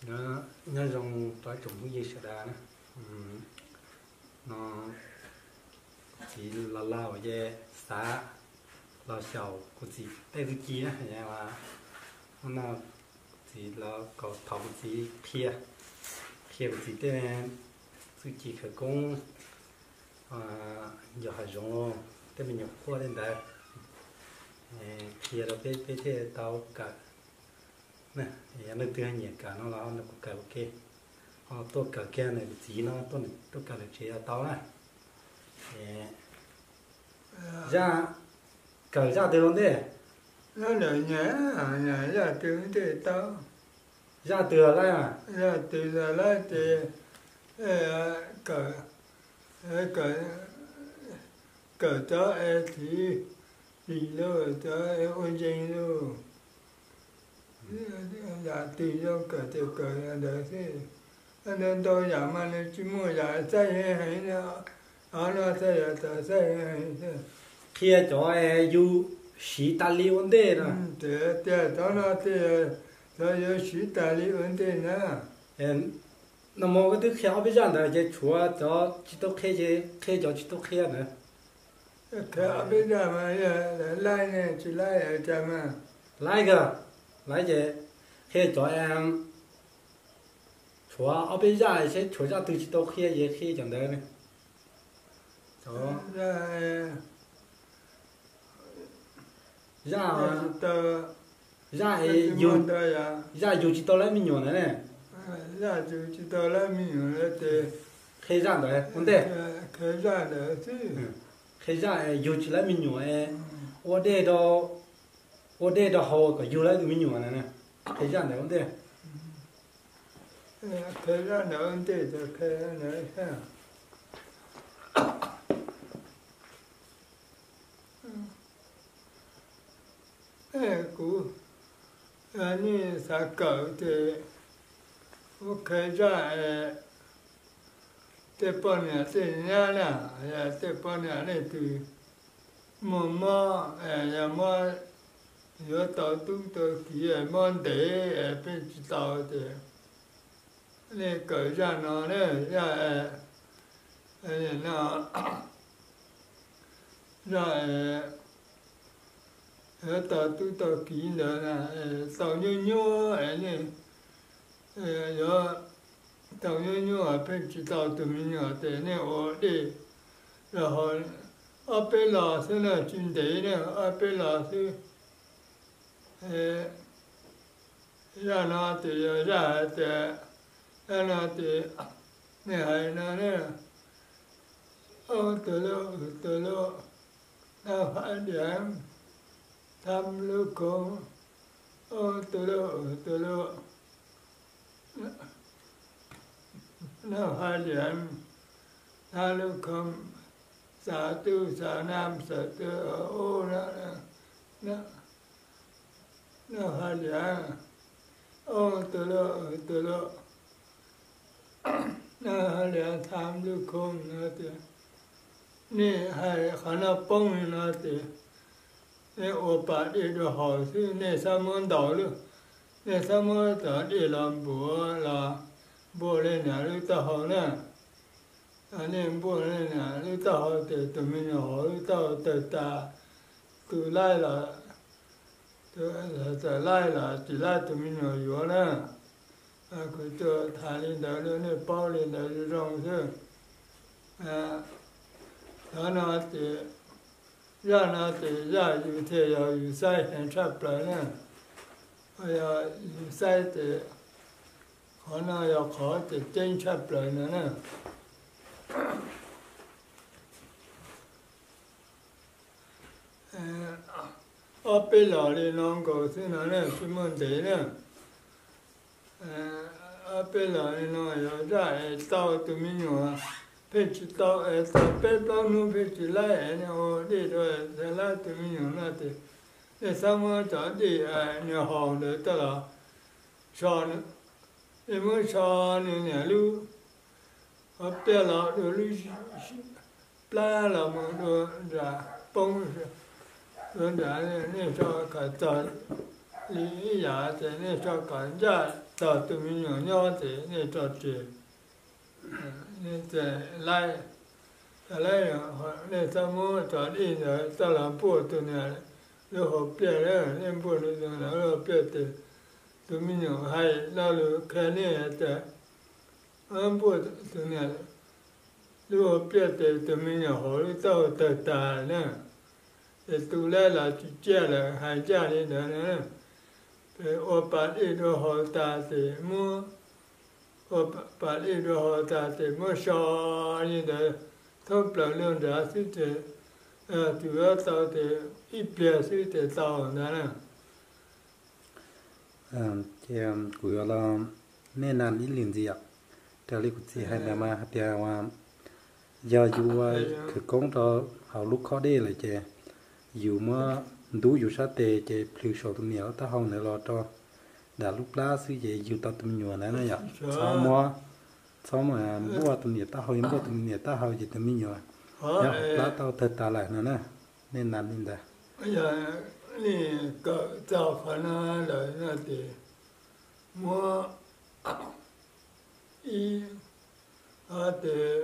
Nyob, nyob zoo rau ib tsoom phooj ywg sawv daws na. No txiv los laus ces xav los xyaum kuv txiv tej txuj ci na, hnub no txiv los kom thov kuv txiv qhia, qhia kuv txiv tej txuj ci khawv koob yos hav zoov, tej me nyuam quaj tej ntawd, qhia rau peb, peb thiaj tau kawm. Yog leej twg nyiam kawm no los nws kuj kawm ua ke, ho tuaj kawm kiag nws txiv no, tuaj kawm nws tsev los tau na. Zaj, kawm zaj twg ua ntej? Zaj twg laib? Zaj twg laib ces kawm, kawm, kawm cov es thim ris lauj, cov es ua ntseeg lauj. Zaj twg zoo kawm ces kawm ntawd xwb. Ntau ntau yam mas nws tsis muaj yam txaij heev heev, qhov no txaij yam txaij heev heev. Qhia cov es yus siv tas li ua ntej no. Tias cov no tias cov yuav siv tas li ua ntej na. No mas koj twb qhia ob peb zaj ntawd ces tshuav cov tsis tau qhia ces qhia cov tsis tau qhia ntawd. Qhia ob peb zaj mas yog laib ne tsis laib cas mas. Laib kawg, laib ces qhia cov, tshuav ob peb zaj seb tshuav zaj twg tsis tau qhia ces qhia cov ntawd. Zaj, zaj, zaj yug tsis tau laib me nyuam ntawd ne. Zaj yug tsis tau laib me nyuam ntawd ces qhia zaj ntawd ua ntej. Qhia zaj ntawd xwb. Qhia zaj yug tsis laib me nyuam, ua dej rau, ua dej rau haus kom yug laib tus me nyuam ntawd, qhia zaj ntawd ua ntej. Qhia zaj ntawd ua ntej ces qhia ntawd. Kuv, nej xav kawm ces kuv qhia zaj es tej poj niam tej nyab na, yog tej poj niam leej twg muaj mob, yog mob yuav tau tub tau kiv, mob ntev es pheej tsis tau ces nej kawm zaj no na, zaj no, zaj yuav tau tub tau kiv ntawd na, tau nyuaj nyuaj es nej yuav tau nyuaj nyuaj pheej tsis tau tus me nyuam ces nej ua dej rau haus ob peb los xwb na, tsis ntev na, ob peb los xwb. Zaj no ces yog zaj hais tias, zaj no ces nej hais no na, ub tus lub, tus lub, nab hab diav, thab lub khoob, ub tus lub, tus lub, nab hab diav, thab lub khoob, xav tub xav nab xav tub ub, nab hab diav, ub tus lub, tus lub, nab hab diav, thab lub khoob no tias, nej hais qhov no poob li no ces nej ua pas dej rau haus xwb, nej txhob muab ntaus lub, nej txhob muab cov dej los npuav los npuaj leej niam lub taub hau na. Nej npuaj leej niam lub taub hau ces tus me nyuam hauv lub taub hau tawg tas, tus laib los, txawm laib los tsis laib tus me nyuam yuav na. Kuv tsuas tham li ntawd rau nej paub li ntawd zoo zoo xwb. Qhov no ces, zaj no ces zaj yus thiaj yog yus saib heev tshaj plaws na. Yog yus saib ces qhov no yog qhov tseem ceeb tshaj plaws no na. Ob peb los li no nkaus xwb no na, tsis muaj ntev na. Ob peb los li no yog zaj es tau tus me nyuam pheej tsis tau es tau peb plaub hnub pheej tsis laib es nej ua dej rau es laib tus me nyuam no ces nej txhob muab cov dej nws haus ntawd coj los so, nej muab so nws niam lub, ho piaj los dua lub plab los mus dua nram poob, dua nram, nej so kom txog li ib yam ces nej tso kom ncaj tog tus me nyuam nyob ces nej tso tseg. Laib, laib, nej txhob muab tso dej ntawd txoj los npuaj tus niam lub hauv pliaj, nej npuaj tus niam lub hauv pliaj ces tus me nyuam hais lo lus qhia nej tias npuaj tus niam lub hauv pliaj ces tus me nyuam hauv lub taub hau tawg tas na. Ces tus laib los tsis ciaj lawm, hais ncaj li ntawd na. Ces ua pas dej dua haus tas ces muab, ua pas dej dua haus tas ces muab so li ntawd thoob plaws luaj nrad xwb ces, tus yuav tau ces ib pliag xwb ces tau ntag na. Ces kuv yuav los nej nas ib lwm ntxiv, raws li kuv txiv hais ntawd mas hais tias uas yog yus ua khawv koob rau hauv lub khob dej lawm ces yus muab ntub yus sab tes ces plhws saum tus niam lub taub hau ntawd los rau nram lub plab xwb ces yug tau tus me nyuam ntawd na yom. Txhob muab, txhob muab npuaj tus niam taub hau, npuaj tus niam taub hau ces tus me nyuam nyob hauv plab tau tawg tas lawm no na. Nej nas li ntawd. Yog nej kawm txog qhov no lawm no ces muab ib, o ces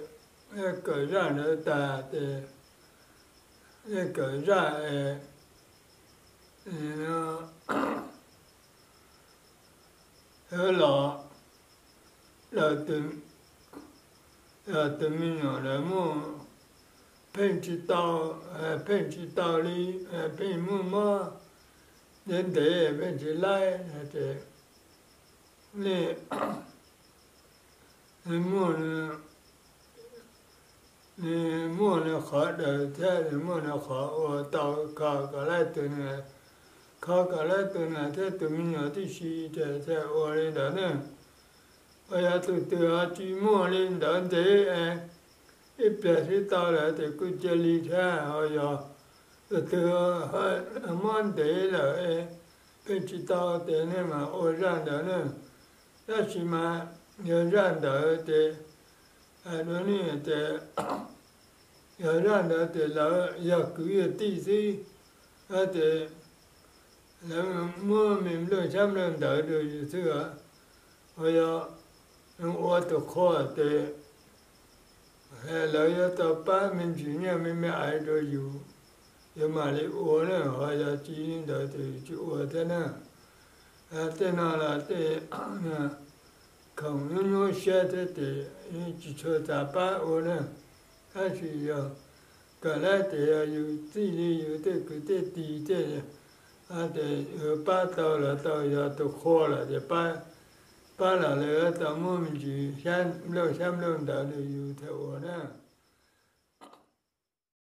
nej kawm zaj ntawd tas ces nej kawm zaj es los daws tus, tus me nyuam lawv muaj pheej tsis tau, pheej tsis tau li, pheej muaj mob ntev ntev pheej tsis laib ces nej muaj, nws muaj nws qhov daws thiab nws muaj nws qhov ua tau kho kom laib tus niam, kho kom laib tus niam thiab tus me nyuam tib si ces thiaj ua li ntawd ne. Uas yog tus twg ho tsis muaj li ntawd ntev es ib pliag xwb tau lawm ces kuj cia li thiab. Ho yog tus twg mob ntev lawm es pheej tsis tau ces nej mas ua zaj ntawd ne. Tab sis mas yog zaj ntawd ces, hais rau nej tias, yog zaj ntawd ces lawv yog kwv yog tij xwb, ces lawv muab me nplooj xyab nplooj ntawv rau yus xwb. Ho yog ua tus qhua ces lawv yuav tau pab me ntsis nyiaj me me aiv rau yus, yus mam li ua na. Ho yog tsis li ntawd ces yus tsis ua thiab na. Tej no los tej khoom nyuaj nyuaj siab thiab ces tsis tshua xav pab ua na. Tab sis yog kawm lab ces yog yus txij li yus tej kwv tej tij tej, ces yus pab tau los tau, yog tus qhua lawm ces pab, pab los lawv tau muab me ntsis xyab nplooj xyab nplooj ntawv rau yus thiaj ua na.